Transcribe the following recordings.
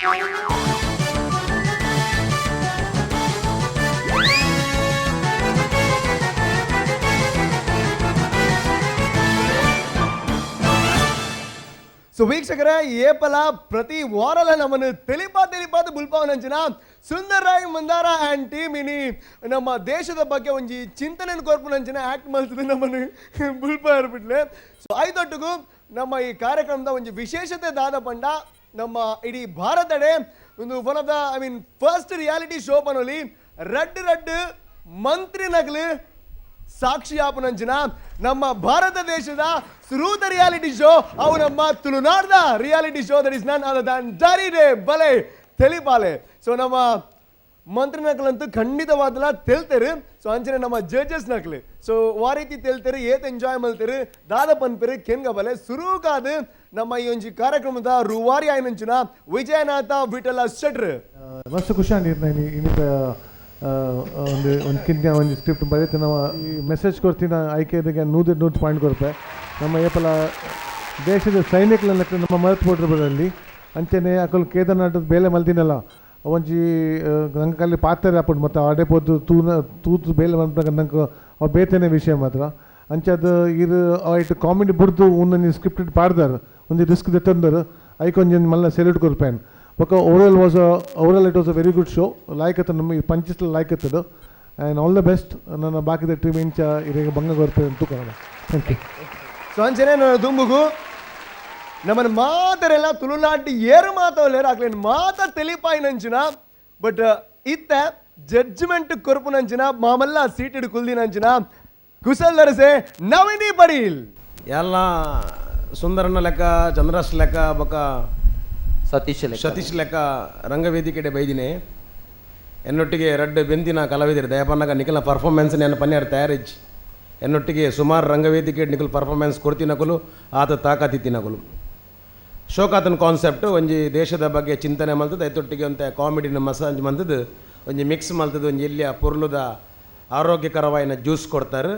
So ವೀಕ್ಷಕರೇ, ಏಪಲ ಪ್ರತಿ ವಾರಲ ನಮ್ಮನ್ನು ತೆಲಿಪಾ ತೆಲಿಪಾದ ಬುಲ್ಪಾವನಂಚಿನ ಸುಂದರ್ ರಾಯ್ ಮಂದಾರ ಆ್ಯಂಡ್ ಟೀಮ್ ಇನಿ ನಮ್ಮ ದೇಶದ ಬಗ್ಗೆ ಒಂಜಿ ಚಿಂತನೆ ಕೊರ್ಪುನಂಚಿನ ಆಕ್ಟ್ ಮಲ್ತದೆ ನಮ್ಮನ್ನು ಬುಲ್ಪಾ ಇರ್ಬಿಟ್ಲೆ. ಸೊ ಐದೊಟ್ಟಿಗೂ ನಮ್ಮ ಈ ಕಾರ್ಯಕ್ರಮದ ಒಂಜಿ ವಿಶೇಷತೆ ದಾದ ಪಂಡ, ನಮ್ಮ ಇಡೀ ಭಾರತಡೆ ಒಂದು one of the, I mean, first reality show ಪನೊಲಿ ರಡ್ಡ್ ರಡ್ಡ್ ಮಂತ್ರಿ ನಗಲು ಸಾಕ್ಷಿ ಆಪುನಂಚಿನ ನಮ್ಮ ಭಾರತ ದೇಶದ ಸುರೂತ ರಿಯಾಲಿಟಿ ಶೋ ಅವು ನಮ್ಮ ತುಳುನಾಡ್ದ reality show, that is none other than ಡಾರಿ day ಬಲೆ ತೆಲಿಪಾಲೆ. ಸೊ ನಮ್ಮ ಮಂತ್ರಿ ನಕಲಂತೂ ಖಂಡಿತವಾದಲ ತೆಲ್ತೇರು. ಸೊ ಅಂಚನೆ ನಮ್ಮ ಜಡ್ಜಸ್ ನಕಲು. ಸೊ ವಾರೀತಿ ತೆಲ್ತೇರು, ಏತ್ ಎಂಜಾಯ್ ಮಲ್ತೇರು, ದಾದ ಪನ್ಪೆರು ಕೆನ್ಗ ಬಲೆ. ಸುರುಕಾದ ನಮ್ಮ ಈ ಒಂಜಿ ಕಾರ್ಯಕ್ರಮದ ರೂವಾರಿ ಆಯ್ನಂಚಿನ ವಿಜಯನಾಥ ವಿಠಲ ಶೆಟ್ರು. ಮಸ್ತ್ ಖುಷಿ ಆಂಡ್ ಇನ್ನಿತ ಒಂದು ಒಂದು ಕಿಂತ ಒಂಜಿ ಸ್ಕ್ರಿಪ್ಟ್ ಬರೀತ ನಮ್ಮ ಈ ಮೆಸೇಜ್ ಕೊಡ್ತೀನ ಆಯ್ಕೆದಕ್ಕೆ 100 ಪಾಯಿಂಟ್ ಕೊರ್ಪೆ. ನಮ್ಮ ಏಪಲ ದೇಶದ ಸೈನಿಕರನ್ನ ನಮ್ಮ ಮರೆತು ಬರಲ್ಲಿ ಅಂಚನೆ ಅಕುಲು ಕೇದಾರನಾಥದ ಬೇಲೆ ಮಲ್ದಿನಲ್ಲ ಒಂಜಿ ನಂಗೆ ಅಲ್ಲಿ ಪಾತ್ರೆ ಆಪುಂಡು ಮತ್ತು ಆಡೆ ಪೋದು ತೂನ ತೂತು ಬೇಲೆ ಮಲ್ಪನಾಗ ನಂಗೆ ಅವು ಬೇತನೆ ವಿಷಯ ಮಾತ್ರ. ಅಂಚೆ ಅದು ಇರು ಐಟ್ ಕಾಮಿಡಿ ಬುಡ್ದು ಒಂದೊಂದು ಸ್ಕ್ರಿಪ್ಟೆಡ್ ಪಾಡ್ದಾರ, ಒಂಜಿ ರಿಸ್ಕ್ ದೆತ್ತೊಂದರು, ಐಕ್ ಒಂಜಿ ಮಲ್ಲ ಸೆಲ್ಯೂಟ್ ಕೊರ್ಪೇನ್. ಬೊಕ್ಕ overall it was a very good show. Like ಅತ್ತ ನಮ್ಮ ಈ ಪಂಚಸ್ ಲೈಕ್ ಇತ್ತದು and all the best. ನನ್ನ ಬಾಕಿದ ಟೀಮ್ ಇಂಚ ಇರೆಗ್ ಬಂಗ ಕೊರ್ಪೆ ತೂಕೊಳ. Thank you. So ಅಂಚನೆ ನನ್ನ ದುಂಬುಗು ನಮ್ಮನ್ನ ಮಾತರೆಲ್ಲ ತುಳುನಾಟಿ ಏರು ಮಾತವಲ್ಲೇರು ಆಗ್ಲೇನು ಮಾತ ತೆಲಿಪಾಯಿನಂಚಿನ ಬಟ್ ಇತ್ತ ಜಡ್ಜ್ಮೆಂಟ್ ಕೊರ್ಪುನಂಚಿನ ಮಾಮಲ್ಲ ಸೀಟೆಡ್ ಕುಲ್ದಿನಂಚಿನ ಕುಶಲ್ ನರಸೆ ನವಿನಿ ಪಡೀಲ್. ಎಲ್ಲ ಸುಂದರನ ಲೆಕ್ಕ, ಚಂದ್ರಸ್ ಲೆಕ್ಕ, ಬೊಕ್ಕ ಸತೀಶ್ ಲೆಕ್ಕ. ಸತೀಶ್ ಲೆಕ್ಕ ರಂಗವೇದಿಕೆಡೆ ಬೈದಿನಿ. ಎನ್ನೊಟ್ಟಿಗೆ ರಡ್ಡ್ ಬೆಂದಿನ ಕಲಾವಿದರು ದಯಪನ್ನಗ ನಿಖಲ್ನ ಪರ್ಫಾರ್ಮೆನ್ಸ್ ನಾನು ಪನ್ಯಾರ ತಯಾರಿಜ್. ಎನ್ನೊಟ್ಟಿಗೆ ಸುಮಾರು ರಂಗವೇದಿಕೆ ನಿಖಲ್ ಪರ್ಫಾರ್ಮೆನ್ಸ್ ಕೊಡ್ತಿನಕುಲು ಆತ ತಾಕತಿತ್ತಿನಕುಲು. ಶೋಕಾತನ ಕಾನ್ಸೆಪ್ಟ್ ಒಂಜಿ ದೇಶದ ಬಗ್ಗೆ ಚಿಂತನೆ ಮಲ್ತದ, ಐತೊಟ್ಟಿಗೆ ಒಂತೆ ಕಾಮಿಡಿನ ಮಸಾಜ್ ಮಲ್ತದ, ಒಂಜಿ ಮಿಕ್ಸ್ ಮಲ್ತದ, ಒಂಜಿ ಎಲ್ಲಿಯ ಪೊರ್ಲುದ ಆರೋಗ್ಯಕರವಾಯಿನ ಜ್ಯೂಸ್ ಕೊಡ್ತಾರೆ.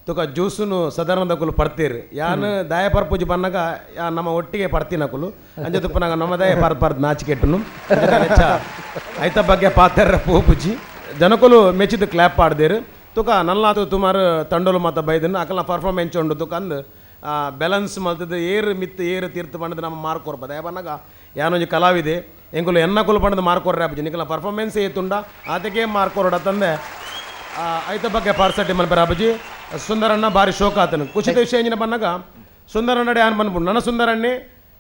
ತುಕ ಜ್ಯೂಸುನು ಸದಾನಂದಕುಲು ಪಡ್ತೀರು ಯಾನ್ ದಾಯ ಪರ್ಪುಜಿ ಬನ್ನಗ ಯಾ ನಮ್ಮ ಒಟ್ಟಿಗೆ ಪಡ್ತಿನಕುಲು ಅಂಚೆ ತುಪ್ಪನಾಗ ನಮ್ಮ ದಾಯ ಪರ್ ಪರ್ದು ನಾಚಿಕೆಟ್ಟುನು ಐತ ಬಗ್ಗೆ ಪಾತೆರ್ರ ಪೋಪುಜಿ. ಜನಕುಲು ಮೆಚ್ಚಿದ ಕ್ಲ್ಯಾಪ್ ಪಾಡ್ದೇರು. ತುಕ ನಲ್ಲಾತು ತುಮಾರು ತಂಡೋಲು ಮಾತ ಬೈದನ್ನು ಅಕಲ್ನ ಪರ್ಫಾರ್ಮೆನ್ಸ್ ಉಂಡು. ತುಕ ಅಂದ್ ಬ್ಯಾಲೆನ್ಸ್ ಮಲ್ತದ ಏರು ಮಿತ್ತು ಏರು ತೀರ್ಥ ಪಂಡದ ನಮ್ಮ ಮಾರ್ಕ್ ಕೊರ್ಪ. ದಯ ಬನ್ನಗ ಯಾನೊಂಜಿ ಕಲಾವಿದೆ ಎಂಕುಲು ಎನ್ನಕುಲು ಪಂಡದ ಮಾರ್ಕ್ ಕೊರ್ರೆ ಆಪುಜಿ. ನಿಕಲ್ನ ಪರ್ಫಾರ್ಮೆನ್ಸ್ ಏತುಂಡ ಆತಕ್ಕೆ ಮಾರ್ಕ್ ಕೊರಡ ತಂದೆ ಐತ ಬಗ್ಗೆ ಪಾರ್ಸಟಿ ಮಲ್ಪೆರ ಅಬುಜಿ. ಸುಂದರಣ್ಣ ಬಾರಿ ಶೋಕ ಆತನು. ಕುಶಿತ ವಿಷಯ ಎಂಜಿನ ಬನ್ನಗ ಸುಂದರಣ್ಣಡೆ ಯಾನ್ ಬಂದ್ಬಿಡು ನನ್ನ ಸುಂದರಣ್ಣೆ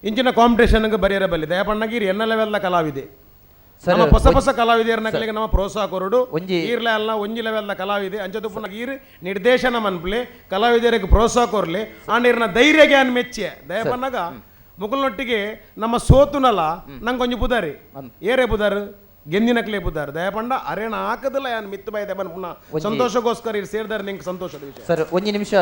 ಇಂಚಿನ ಕಾಂಪಿಟೇಷನ್ಗೆ ಬರಿಯರ ಬಲ್ಲಿ ದಯಪಣ್ಣಗಿರಿ ಎನ್ನ ಲೆವೆಲ್ದ ಕಲಾವಿದೆ. ಸರ್, ನಮ್ಮ ಹೊಸ ಹೊಸ ಕಲಾವಿದೆಯರ್ನಕಲಿಗೆ ನಮ್ಮ ಪ್ರೋತ್ಸಾಹ ಕೊರಡು. ಒಂಜಿ- ಈರ್ಲೆ ಅಲ್ಲ ಒಂಜಿ ಲೆವೆಲ್ದ ಕಲಾವಿದೆ ಅಂಚದುಪ್ಪುನ ಈರ್ ನಿರ್ದೇಶನ ಮನ್ಪ್ಲೆ ಕಲಾವಿದರಿಗೆ ಪ್ರೋತ್ಸಾಹ ಕೊರ್ಲಿ. ಆಂಡ ಇರ್ನ ಧೈರ್ಯಗೆ ಅನ್ ಮೆಚ್ಚೆ. ದಯಪನ್ನಗ ಮುಕುಲ್ನೊಟ್ಟಿಗೆ ನಮ್ಮ ಸೋತುನಲ್ಲ ನಂಗೆ ಒಂಜಿ ಪುದಾರಿ ಏರೇ ಪುದಾರು ಗೆಂದಿನಕ್ಲೆ ಪುದಾರ್. ದಯಪಂಡ ಅರೇಣ ಹಾಕದಿಲ್ಲ ಯಾನ್ ಮಿತ್ತು ಬೈದೆ ಪನ್ಪುನ ಸಂತೋಷಕ್ಕೋಸ್ಕರ ಇರ್ ಸೇರ್ದಾರೆ ನಿಂಗೆ ಸಂತೋಷದ ವಿಷಯ. ಸರ್, ಒಂಜಿ ನಿಮಿಷ.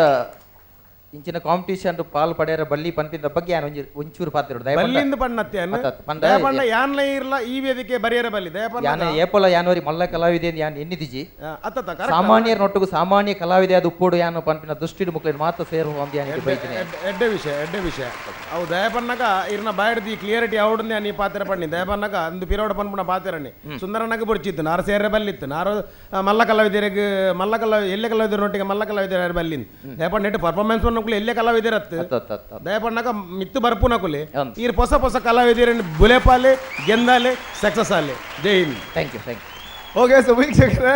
ಇಂಚಿನ ಕಾಂಪಿಟೇಷನ್ ಪಾಲ್ ಪಡೆಯರ ಬಲ್ಲಿ ಪನ್ಪಿನ ಬಗ್ಗೆ ಯಾನ್ ಒಂಜಿ ಒಂಚೂರು ಪಾತ್ರ ಬಲ್ಲಿಂದ ಪಣ್ಣತ್ಯಾನ ಅತ್ತ, ಅತ್ತ, ಪಂಡ ದಯಪಂಡ ಯಾನ್ಲ ಇರ್ಲ ಈ ವೇದಿಕೆ ಬರಿಯರ ಬಲ್ಲಿ ದಯಪಂಡ ಯಾನ್ ಏಪಲ ಯಾನೋರಿ ಮಲ್ಲ ಕಲಾವಿದೆ ಅಂತ ಯಾನ್ ಎನ್ನಿದಿಜಿ. ಅತ್ತ correct. ಸಾಮಾನ್ಯರ ನೊಟ್ಟುಗು ಸಾಮಾನ್ಯ ಕಲಾವಿದೆ ಅದು ಉಪ್ಪೋಡು ಯಾನು ಪನ್ಪಿನ ದೃಷ್ಟಿಡು ಮುಕ್ಲೇನ್ ಮಾತ್ರ ಸೇರು ಅಂತ ಯಾನ್ ಬೈದಿನಿ. ಎಡ್ಡೆ ವಿಷಯ, ಎಡ್ಡೆ ವಿಷಯ. ಅವು ದಯಪನ್ನಗ ಇರ್ನ ಬಾಯಡ್ದಿ ಕ್ಲಿಯರಿಟಿ ಅವಡನ್ನೇ ನೀ ಪಾತ್ರ ಪಣ್ಣಿ. ದಯಪನ್ನಗ ಅಂದು ಪಿರೋಡ ಪನ್ಪುನ ಪಾತ್ರಣ್ಣಿ ಸುಂದರನಗ ಬುರ್ಚಿತ್ತು ನಾರು ಸೇರೆ ಬಲ್ಲಿತ್ತು ನಾರು ಮಲ್ಲ ಕಲಾವಿದರಿಗೆ ಮಲ್ಲ ಕಲಾವಿ ಎಲ್ಲೆ ಕಲಾವಿದರೊಟ್ಟಿಗೆ ಮಲ್ಲ ಕಲಾವಿದರ ಬಲ್ಲಿನ್ ದಯಪಣ್ಣ ನೆಟ್ಟು ಪರ್ಫಾರ್ಮೆನ್ಸ್ ಪನ್ನಕುಲು ಎಲ್ಲೆ ಕಲಾವಿದರತ್ತು. ಅತ್ತ ಅತ್ತ ಅತ್ತ. ದಯಪಣ್ಣಗ ಮಿತ್ತು ಬರ್ಪುನಕುಲೆ ಹೌದು. ಈರ್ ಹೊಸ ಹೊಸ ಕಲಾವಿದರನ್ನು ಬುಲೆಪಾಲೆ ಗೆಂದಾಲೆ success Aale. Jai Hind. Thank you, thank you. Okay, so ವೀಕ್ಷಕರೇ,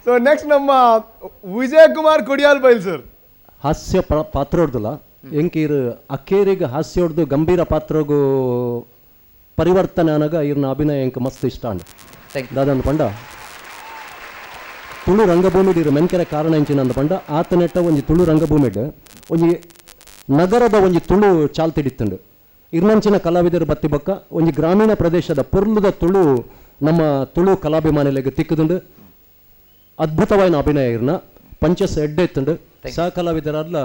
ಸೊ ನೆಕ್ಸ್ಟ್ ನಮ್ಮ ವಿಜಯ್ ಕುಮಾರ್ ಕೊಡಿಯಾಲ್ ಬೈಲ್ ಸರ್. ಹಾಸ್ಯ ಪಾತ್ರ ಹೊಡ್ದಲ್ಲ ಎಂಕೀರ್ ಅಕ್ಕೇರಿಗೆ ಹಾಸ್ಯ ಹೊಡ್ದು ಗಂಭೀರ ಪಾತ್ರಗೂ ಪರಿವರ್ತನೆ ಅನಗ ಇರ್ನ ಅಭಿನಯ ಎಂಕ್ ಮಸ್ತ್ ಇಷ್ಟ ಅಂಡ್. Thank you. ದಾದಂದು ಪಂಡ ತುಳು ರಂಗಭೂಮಿ ಇರು ಮೆನ್ಕೆರೆ ಕಾರಣ ಎಂಚಿನ ಅಂದ ಪಂಡ ಆತನೆಟ್ಟ ಒಂಜಿ ತುಳು ರಂಗಭೂಮಿಡ್ ಒಂಜಿ ನಗರದ ಒಂಜಿ ತುಳು ಚಾಲ್ತಿಡಿತ್ತುಂಡು. ಇರ್ನಂಚಿನ ಕಲಾವಿದರು ಬತ್ತಿ ಬೊಕ್ಕ ಒಂಜಿ ಗ್ರಾಮೀಣ ಪ್ರದೇಶದ ಪೊರ್ಲುದ ತುಳು ನಮ್ಮ ತುಳು ಕಲಾಭಿಮಾನಿಲೆಗ್ ತಿಕ್ಕುದುಂಡು. ಅದ್ಭುತವಾಯಿನ ಅಭಿನಯ ಇರ್ನ ಪಂಚಸ್ ಎಡ್ಡೆ ಇತ್ತುಂಡು. ಸಹ ಕಲಾವಿದರಾದ್ಲ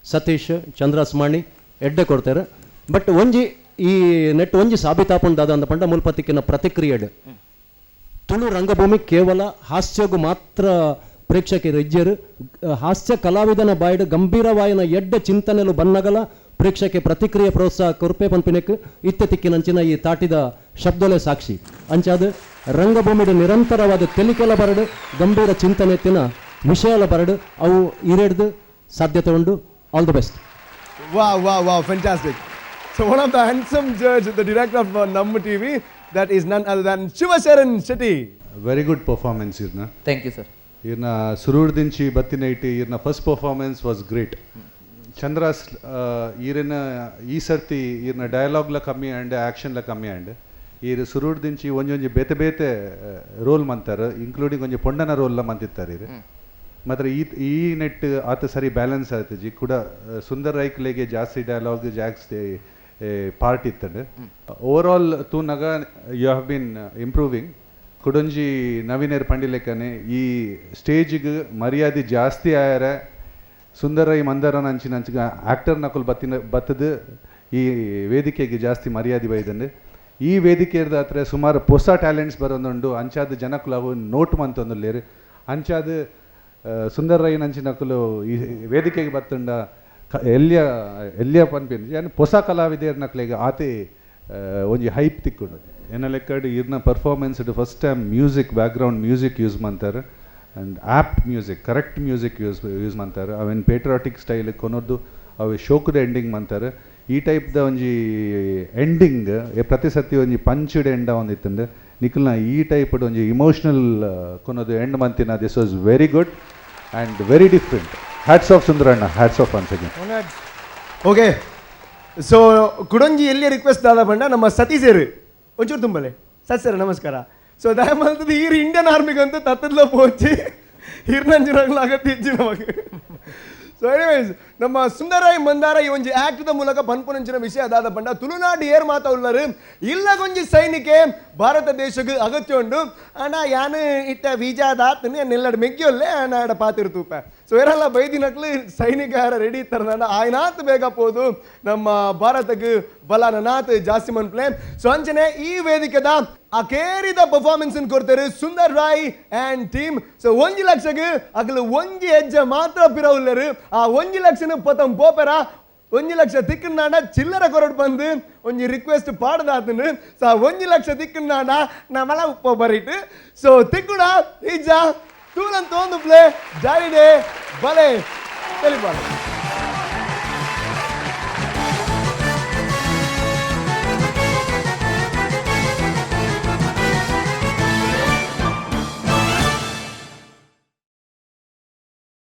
ಸತೀಶ್ ಚಂದ್ರಸ್ಮಾಣಿ ಎಡ್ಡೆ ಕೊಡ್ತಾರೆ. ಬಟ್ ಒಂಜಿ ಈ ನೆಟ್ ಒಂಜಿ ಸಾಬೀತಾಪುಂಡು ದಾದ ಅಂದ ಪಂಡ ಮುಲ್ಪತಿಕ್ಕಿನ ಪ್ರತಿಕ್ರಿಯೆಡ್ ತುಳು ರಂಗಭೂಮಿ ಕೇವಲ ಹಾಸ್ಯಗೂ ಮಾತ್ರ ಪ್ರೇಕ್ಷಕರು ಇಜ್ಜರು, ಹಾಸ್ಯ ಕಲಾವಿದನ ಬಾಯ್ಡ್ ಗಂಭೀರವಾಯಿನ ಎಡ್ಡೆ ಚಿಂತನೆಲು ಬನ್ನಗಲ ಪ್ರೇಕ್ಷಕೆ ಪ್ರತಿಕ್ರಿಯೆ ಪ್ರೋತ್ಸಾಹ ಕೊರ್ಪೆ ಪನ್ಪಿನೆಕ್ ಇತ್ತೆ ತಿಕ್ಕಿನಂಚಿನ ಈ ತಾಟಿದ ಶಬ್ದಲೆ ಸಾಕ್ಷಿ. ಅಂಚಾದ ರಂಗಭೂಮಿಡು ನಿರಂತರವಾದ ತೆಲಿಕೆಲ ಬರಡು, ಗಂಭೀರ ಚಿಂತನೆ ಎತ್ತಿನ ವಿಷಯಲ ಬರಡು, ಅವು ಇರೆಡ್ದು ಸಾಧ್ಯತೆ ಉಂಡು. All the best. Wow, fantastic. So one of the handsome judge, the director of Namma TV, that is none other than Shivasharan Shetty. Very good performance ಇರ್ನ. Thank you sir. ಇರ್ನ ಸುರೂರ್ದಿಂಚಿ ಬತ್ತಿನ ಇಟ್ಟು ಇರ್ನ first performance was great. Chandra's, ಈರಿನ ಈ ಸರ್ತಿ ಈರ್ನ ಡೈಲಾಗ್ಲ ಕಮ್ಮಿ and ಆ್ಯಕ್ಷನ್ಲ ಕಮ್ಮಿ ಆ್ಯಂಡ್. ಈರ್ ಸುರೂರ್ದಿಂಚಿ ಒಂಜೊಂಜಿ ಬೇತೆ ಬೇತೆ ರೋಲ್ ಮಂತಾರೆ, ಇನ್ಕ್ಲೂಡಿಂಗ್ ಒಂಜಿ ಪೊಂಡನ ರೋಲ್ಲ ಮಂತಿತ್ತಾರೆ ಇರು. ಮಾತ್ರ ಈ ಈ ನೆಟ್ ಆತ ಸರಿ ಬ್ಯಾಲೆನ್ಸ್ ಆಯ್ತಜಿ ಕೂಡ. ಸುಂದರ್ ರೈಕ್ಲೆಗೆ ಜಾಸ್ತಿ ಡೈಲಾಗ್, ಜಾಸ್ತಿ ಪಾರ್ಟ್ ಇತ್ತಂಡು. ಓವರ್ ಆಲ್ ತೂನಗ you have been improving. ಕುಡೊಂಜಿ ನವೀನರ್ ಪಂಡಿಲೆಕ್ಕನೆ ಈ ಸ್ಟೇಜಿಗೆ ಮರ್ಯಾದೆ ಜಾಸ್ತಿ ಆಯರೆ ಸುಂದರ ರೈ ಮಂದರನ ಅಂಚಿನ ಅಂಚಿನ ಆ್ಯಕ್ಟರ್ ನಕುಲು ಬತ್ತಿನ ಬತ್ತದು ಈ ವೇದಿಕೆಗೆ ಜಾಸ್ತಿ ಮರ್ಯಾದೆ ಬೈದಂಡು. ಈ ವೇದಿಕೆದ ಹತ್ರ ಸುಮಾರು ಹೊಸ ಟ್ಯಾಲೆಂಟ್ಸ್ ಬರೋದುಂಡು. ಅಂಚಾದ ಜನಕುಲು ಅವು ನೋಟ್ ಮಂತೊಂದುಲ್ಲೇರು. ಅಂಚಾದ ಸುಂದರ್ ರೈ ನಂಚಿನಕುಲು ಈ ವೇದಿಕೆಗೆ ಬತ್ತುಂಡ ಎಲ್ಲಿಯ ಎಲ್ಲಿಯ ಪನ್ಪಿನ ಯಾನ್ ಹೊಸ ಕಲಾವಿದೆರ್ ನಕ್ಲೆಗ್ ಆತೆ ಒಂಜಿ ಹೈಪ್ ತಿಕ್ಕುಂಡು. ಎನ್ನ ಲೆಕ್ಕಡ್ ಇರ್ನ performance first time music, background music use ಮಂತಾರೆ and apt music, correct music use ಮಂತಾರೆ. ಅವೆನ್ patriotic style ಕೊನೊದ್ದು ಅವೆ ಶೋಕುದ ಎಂಡಿಂಗ್ ಮಂತಾರೆ. ಈ ಟೈಪ್ದ ಒಂಜಿ ಎಂಡಿಂಗ್ ಪ್ರತಿ ಸರ್ತಿ ಒಂಜಿ ಪಂಚ್ಡ್ ಎಂಡ ಒಂದಿತ್ತಂಡು. ನಿಕಲ್ನ ಈ ಟೈಪ್ ಒಂಜಿ ಇಮೋಷನಲ್ ಕೊನೊದು ಎಂಡ್ ಮಂತಿನ, this was very good and very different. Hats off ಸುಂದರಣ್ಣ, hats off once again. Okay, so ಕುಡೊಂಜಿ ಎಲ್ಲಿ ರಿಕ್ವೆಸ್ಟ್ ದಾದ ಪಂಡ ನಮ್ಮ ಸತೀಶರು ಒಂಚೂರು ತುಂಬಲೆ. ಸತ್ ಸರ್, ನಮಸ್ಕಾರ. ಸೊ ದಯಮಲ್ತದ ಈರ್ ಇಂಡಿಯನ್ ಆರ್ಮಿಗಂತೂ ತತ್ತದ್ಲ ಪೋಚಿ ಹಿರ್ನಂಜಿನಗ್ಲ ಅಗತ್ಯ ಇಜ್ಜಿ ನಮಗೆ. ಸೊ ಎನಿವೇಸ್, ನಮ್ಮ ಸುಂದರಾಯ್ ಮಂದಾರ ಈ ಒಂಜಿ ಆಕ್ಟ್ದ ಮೂಲಕ ಪನ್ಪುನಂಚಿನ ವಿಷಯ ದಾದ ಪಂಡ, ತುಳುನಾಡು ಏರ್ ಮಾತ ಉಲ್ಲರು ಇಲ್ಲಗೊಂಜಿ ಸೈನಿಕೆ ಭಾರತ ದೇಶಕ್ಕೆ ಅಗತ್ಯ ಉಂಡು. ಆಂಡ ಯಾನ್ ಇಟ್ಟ ವೀಜಾ ದಾತನೆ ನೆಲ್ಲಡ್ ಮೆಗ್ಗಿಯೊಲ್ಲೆ ಆಂಡ ಪಾತಿರು ತೂಪ. ಸೊ ಏರೆಲ್ಲ ಬೈದಿನಕ್ಲು ಸೈನಿಕ ರೆಡಿ ಇತ್ತಾರ, ಆಯ್ನಾತ್ ಬೇಗ ಪೋದು ನಮ್ಮ ಭಾರತಕ್ಕೆ ಬಲನನಾಥ್ ಜಾಸ್ತಿ ಮನ್ಪ್ಲೆ. ಸೊ ಅಂಚನೆ ಈ ವೇದಿಕೆದ ಅಕೇರಿದ ಪರ್ಫಾರ್ಮೆನ್ಸ್ ಕೊಡ್ತಾರೆ Sundar Roy and team. So 1 ಲಕ್ಷಕ್ಕೆ ಅಗಲು ಒಂಜಿ ಹೆಜ್ಜೆ ಮಾತ್ರ ಪಿರವುಲ್ಲರು. ಆ 1 ಲಕ್ಷನ ಪತಂ ಪೋಪೆರ, 1 ಲಕ್ಷ ತಿಕ್ಕನಾಡ ಚಿಲ್ಲರ ಕೊರಡ್ ಬಂದು ಒಂಜಿ ರಿಕ್ವೆಸ್ಟ್ ಪಾಡ್ದಾತನು. ಸೊ ಆ 1 ಲಕ್ಷ ತಿಕ್ಕನಾಡ ನಮಲ ಉಪ್ಪ ಬರೀಟ್. ಸೊ ತಿಕ್ಕುಡ ಈಜ ತೂಲನ್ ತೋಂದು ಪ್ಲೇ ಜಾರಿಡೆ ಬಲೆ ತೆಲಿಪಾಡು.